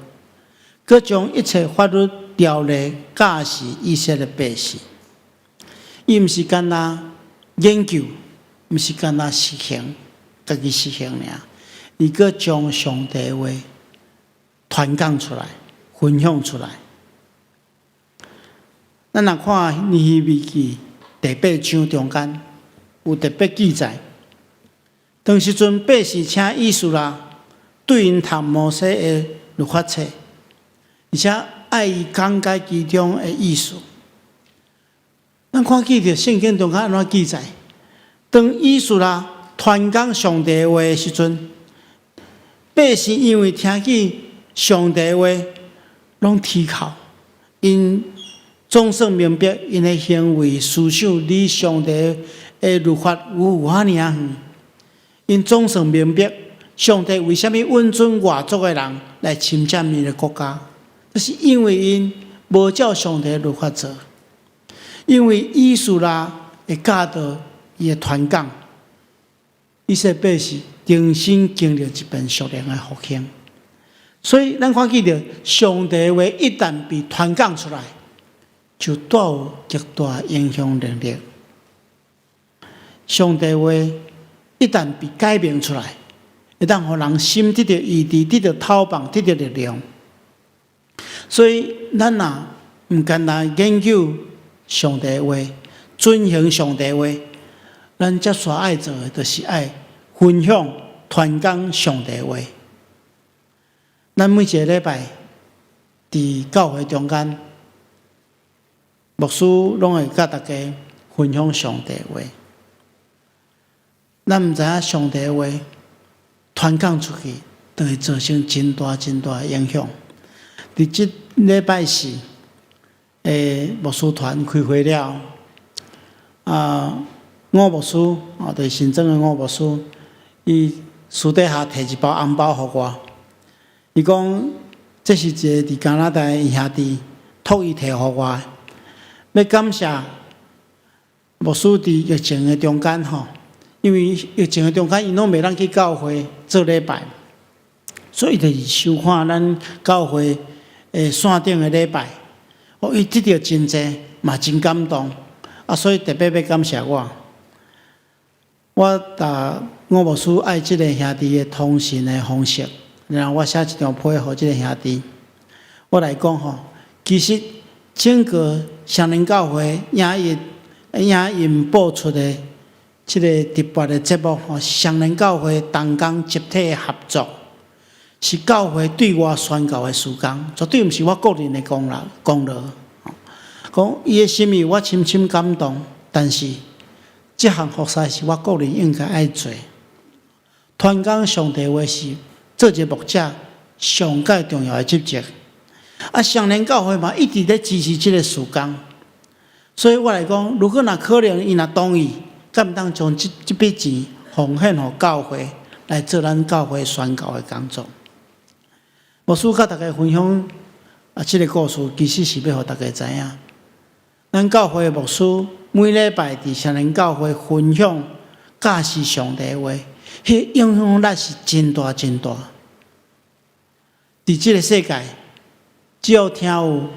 閣將一切法律條例教示以色列百姓。伊毋是干焦研究，毋是干焦實行，家己實行爾，伊閣將上帝話傳講出來，分享出來。咱若看尼希米記第八章中間有特別記載，當時陣百姓請以斯拉對𪜶讀摩西的律法冊，而且愛伊講解其中的意思。咱看見著聖經中間按怎記載？當以斯拉傳講上帝話的時陣，百姓因為聽見上帝話，攏啼哭，𪜶總算明白𪜶的行為思想離上帝的律法有偌爾遠。𪜶總算明白上帝為啥物允准外族的人來侵佔𪜶的國家，就是因為𪜶無照上帝的律法做。因為以斯拉的教導，伊的傳講，以色列百姓重新經歷一遍屬靈的復興。所以，咱看見著上帝話一旦被傳講出來，就帶有極大影響能力。上帝話一旦被解明出來，會當予人心得著醫治，得著透放，得著力量。所以，咱若毋干焦研究上帝話，遵行上帝話，咱接續愛做的，就是愛分享、傳講上帝話。咱每一个禮拜佇教會中間，牧師攏會佮大家分享上帝話。咱毋知影上帝話傳講出去，就會造成真大真大的影響。佇這禮拜四，的牧師團開會了，吳牧師，就是新莊的吳牧師，伊私底下提一包紅包予我，伊講這是一个佇加拿大的兄弟託伊提予我，欲感謝牧師佇疫情的中間吼，因為疫情的中間，𪜶攏袂當去教會做禮拜，所以就是收看咱教會的線頂的禮拜。哦，伊得著真濟，嘛真感動，所以特別欲感謝我。我共吳牧師愛這个兄弟的通訊的方式，然後我寫一張批予這个兄弟。我來講吼，其實整個雙連教會影音播出的這个直播的節目吼，雙連教會同工集體合作，是教會對外宣教的事工，絕對毋是我個人的功勞功勞。講伊的心意，我深深感動，但是這項服事是我個人應該愛做。傳講上帝話是做一個牧者上蓋重要的職責。雙連教會嘛一直咧支持這个事工，所以我來講，如果若可能，伊若同意，敢會當將這筆錢奉獻予教會來做咱教會宣教的工作。牧師佮大家分享這个故事，其實是欲予大家知影，咱教會的牧師每禮拜佇雙連教會分享教示上帝話，彼個影響力是真大真大。佇這个世界，只要聽有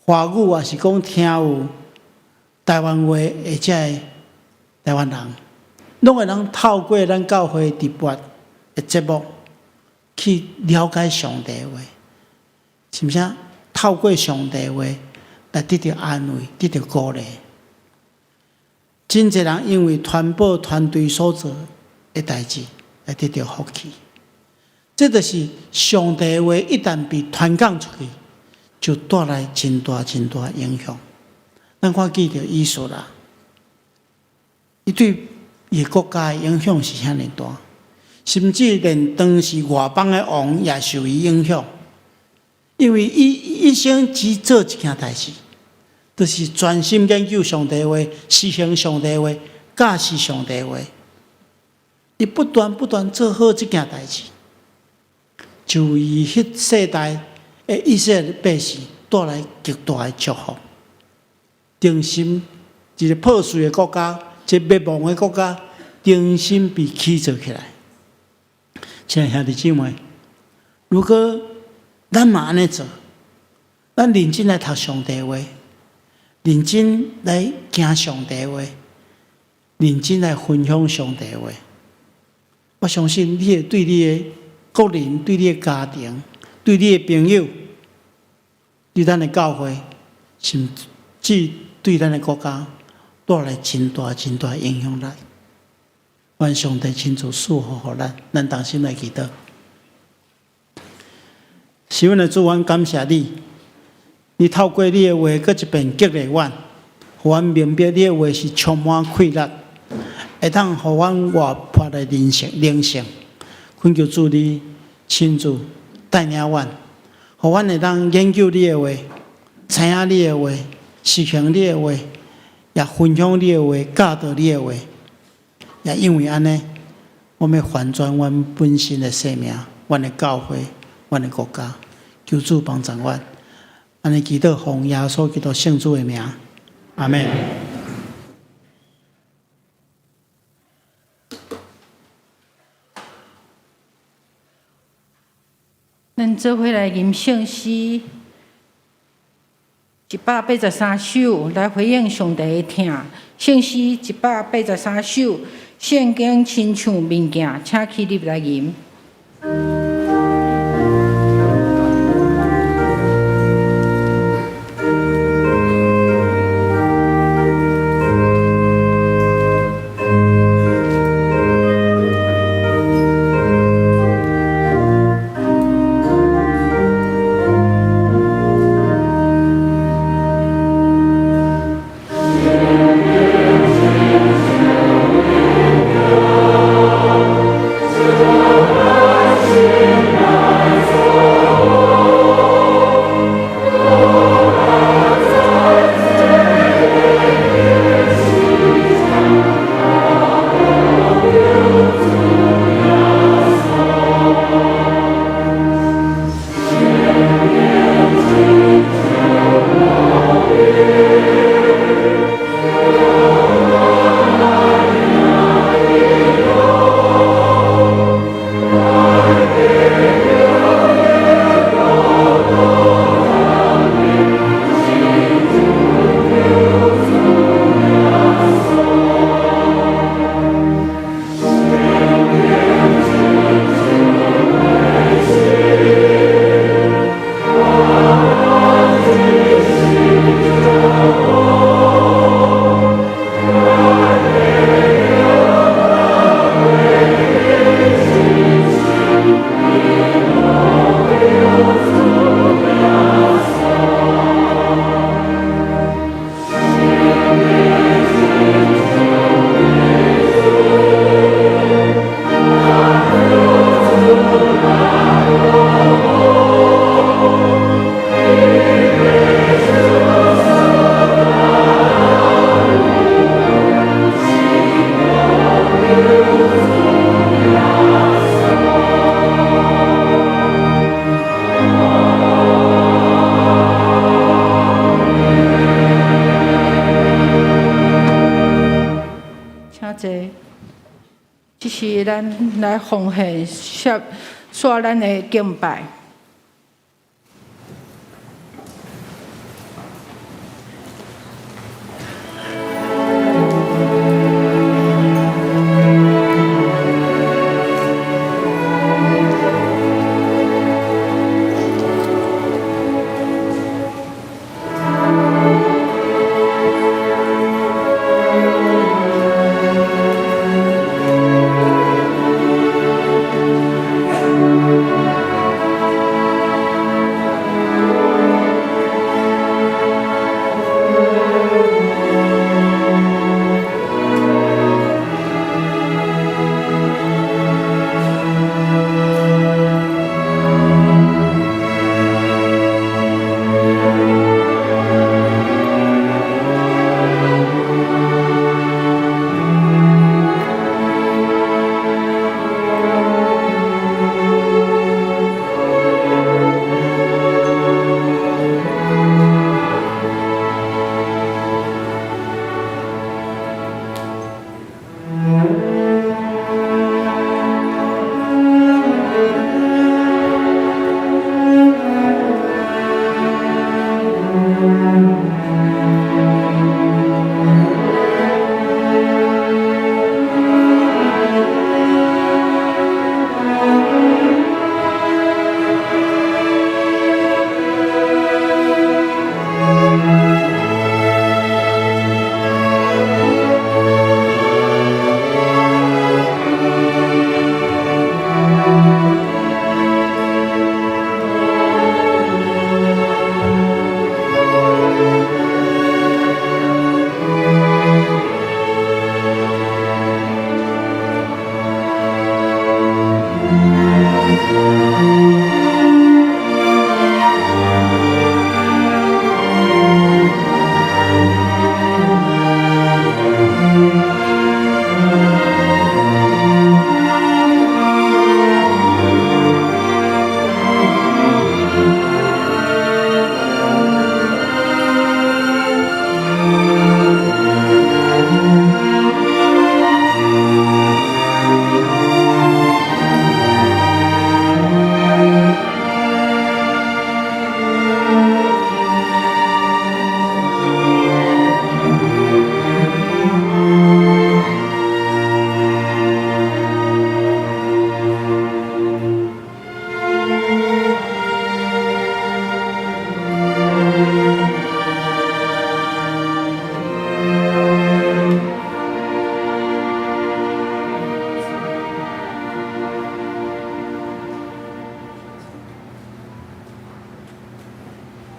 華語，抑是講聽有台灣話的這个台灣人，攏會當透過咱教會直播的節目去了解上帝話，是毋是？透過上帝話來得著安慰，得著鼓勵。真濟人因為傳播團隊所做的代誌來得著福氣。這就是上帝話一旦被傳講出去，就帶來真大真大影響。咱看記著以斯拉，伊對伊國家的影響是遐爾大，甚至連當時外邦的王也受伊影響，因為伊一生只做一件代誌，就是專心研究上帝話，實行上帝話，教示上帝話。伊不斷不斷做好這件代誌，就為彼世代的以色列百姓帶來極大的祝福。重新一個破碎的國家，一個滅亡的國家，重新被起造起來。親愛兄弟姊妹，如果咱嘛按呢做，咱認真來讀上帝話，認真來行上帝話，認真來分享上帝話，我相信你會對你的個人、對你的家庭、對你的朋友、對咱的教會，甚至對咱的國家，帶來真大真大影響力。願上帝親自賜福予咱，咱同心來祈禱。是阮的主，阮感謝你，你透過你的話，閣一遍激勵阮，予阮明白你的話是充滿氣力，會當予阮活潑的人生靈性。懇求主你親自帶領阮，予阮會當研究你的話，知影你的話，實行你的話，也分享你的話，教導你的話。也因為按呢，我們翻轉阮本身的生命，阮的教會，阮的國家，求主幫助阮。按呢祈禱，奉耶穌基督聖子的名，阿們。咱做伙來吟聖詩183首，來回應上帝的疼。聖詩183首，聖經親像面鏡，請起立來吟。 Thank 始，咱來奉獻，煞煞咱的敬拜。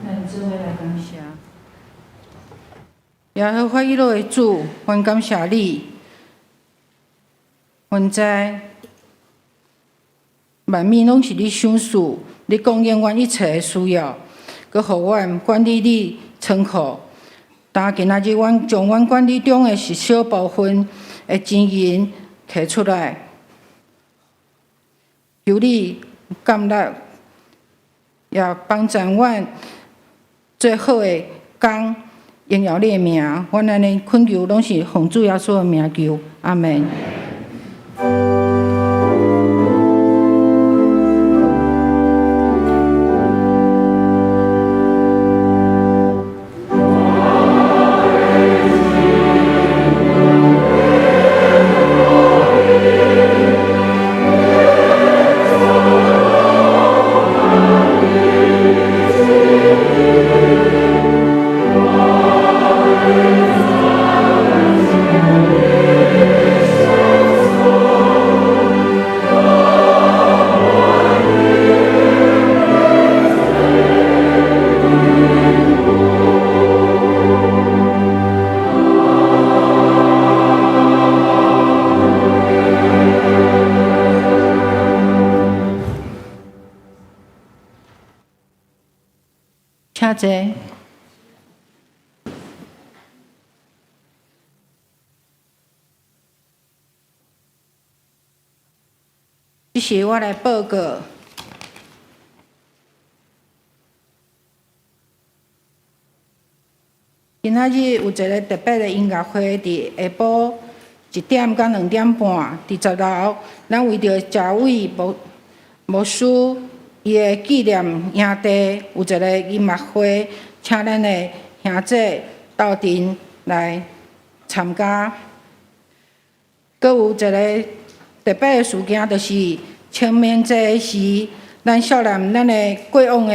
咱做伙來感謝。耶和華以勒的主，阮感謝你。阮知萬物攏是你賞賜，你供應阮一切的需要，閣予阮管理你倉庫。但今仔日，阮將阮管理中的一小部分的金銀提出來，求你感恩，也幫助阮做好的工，榮耀你的名。阮按呢懇求，攏是奉主耶穌的名求，阿門。請坐。這是我來報告。今仔日有一个特別的音樂會，佇下晡1點到2點半，佇10樓，咱為著賈偉牧師伊的紀念營地有一个音樂會，請咱的兄弟鬥陣來參加。閣有一个特別的事件，就是清明節時，咱少年咱的過往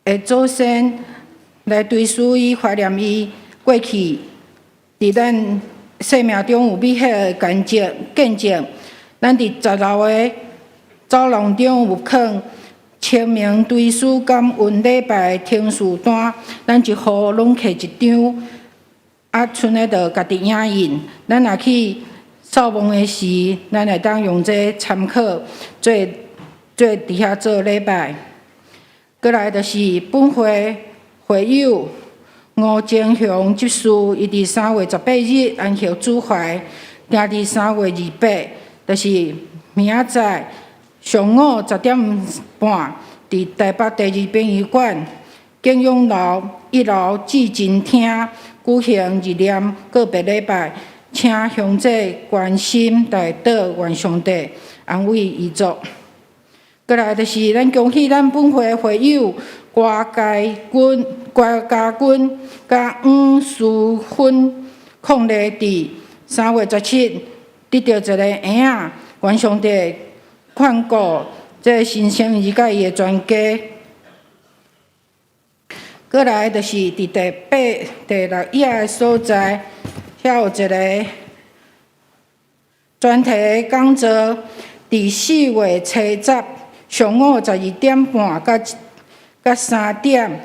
的祖先來追思伊、懷念伊過去，佇咱生命中有美好的見證見證。咱佇10樓的走廊中有囥清明追思感恩禮拜的程序單，咱一戶攏摕一張，啊，賰咧就家己影印。咱若去掃墓的時，咱會當用這個參考做做佇遐做禮拜。過來就是本會會友吳精雄執事，伊佇3月18日安息主懷，定佇3月28，就是明仔載上午10點半，佇台北第二殯儀館景永樓1樓至真廳舉行日念告別禮拜，請鄉姊關心代禱，願上帝安慰遺族。過來就是咱恭喜咱本會會友郭家軍、郭家軍佮黃淑芬伉儷佇3月17得著一个嬰仔，願上帝看顧這个新生兒佮伊的全家。過來就是佇第八、第六頁的所在，遐有一个專題講座，佇4月初10上午12點半到3點，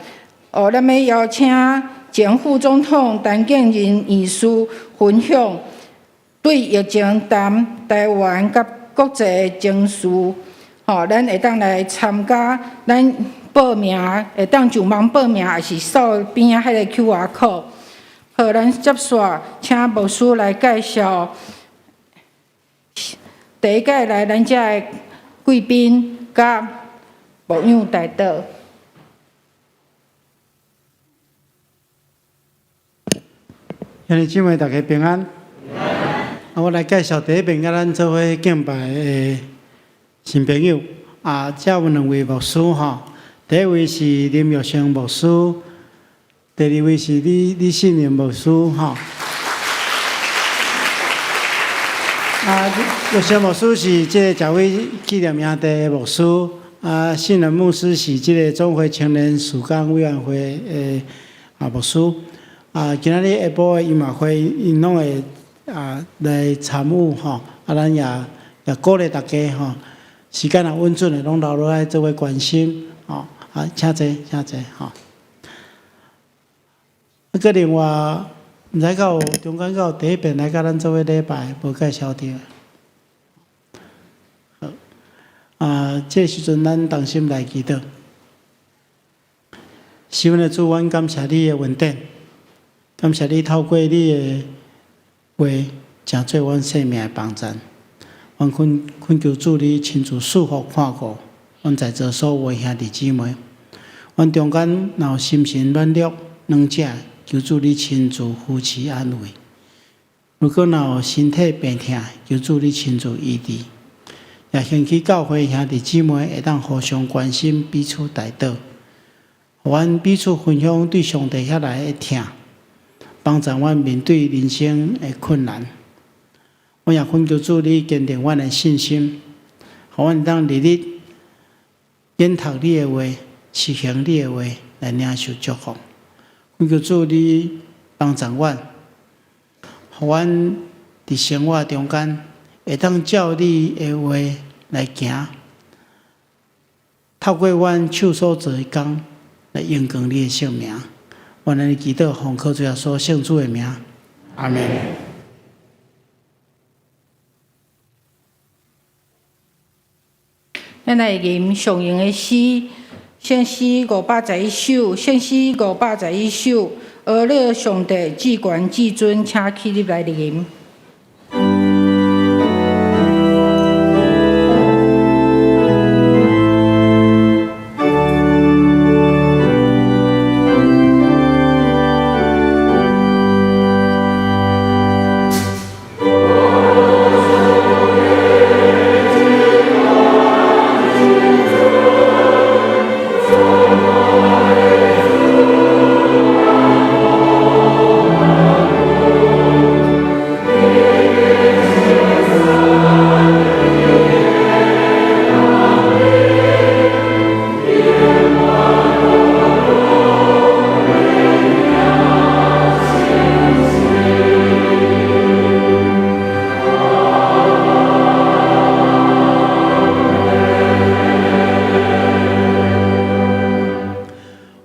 哦，咱欲邀請前副總統陳建仁院士分享對疫情談台灣佮國際的情勢，吼，咱會當來參加，咱報名會當上網報名，抑是掃邊仔彼个 QR code。好，咱接續請牧師來介紹第一屆來咱遮的貴賓佮牧養代禱。兄弟姊妹，大家平安。啊，我來介紹第一遍佮咱做伙敬拜的新朋友。啊，遮有兩位牧師吼，第一位是林玉生牧師，第二位是李信仁牧師吼。啊，玉生牧師是這个賈偉紀念營地的牧師，啊，信仁牧師是這个總會青年事工委員會的牧師。啊，今仔日下晡的音樂會，𪜶攏會來參與吼，啊，咱也鼓勵大家吼，時間若允准的，攏留落來做伙關心吼。啊，請坐，請坐吼。啊，閣另外，毋知敢有中間敢有第一遍來佮咱做伙禮拜無介紹著。好，啊，這個時陣咱同心來祈禱。是阮的主，阮感謝你的恩典。感謝你透過你的話，成做阮生命的幫贊。阮懇求主你親自賜福看顧，阮在座所有的兄弟姊妹。阮中間若有心神軟弱、軟者，求主你親自扶持安慰。如果若有身體病痛，求主你親自醫治。也興起教會兄弟姊妹會當互相關心、彼此代禱，予阮彼此分享對上帝遐來的疼。幫助阮面對人生的困難，我也懇求主你堅定阮的信心，予阮當日日研讀你的話，實行你的話，來領受祝福。懇求主你幫助阮，予阮佇生活中間會當照你的話來行，透過阮手所做的工來榮光你的聖名。阮按呢祈禱，奉靠主耶穌聖主的名，阿門。咱來吟上用的詩，聖詩511首，聖詩511首，阿樂上帝至懸至尊，請起立來吟。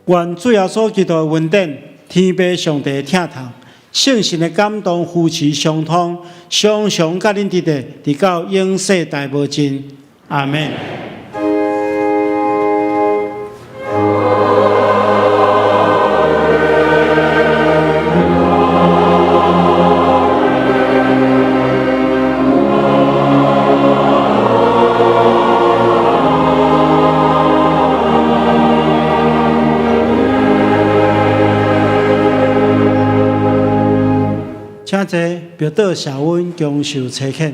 願主耶穌基督的恩典、天父上帝的疼痛、聖神的感動、扶持相通，常常佮恁佇咧，直到永世大無盡。阿門。請坐，默禱謝恩，恭受差遣。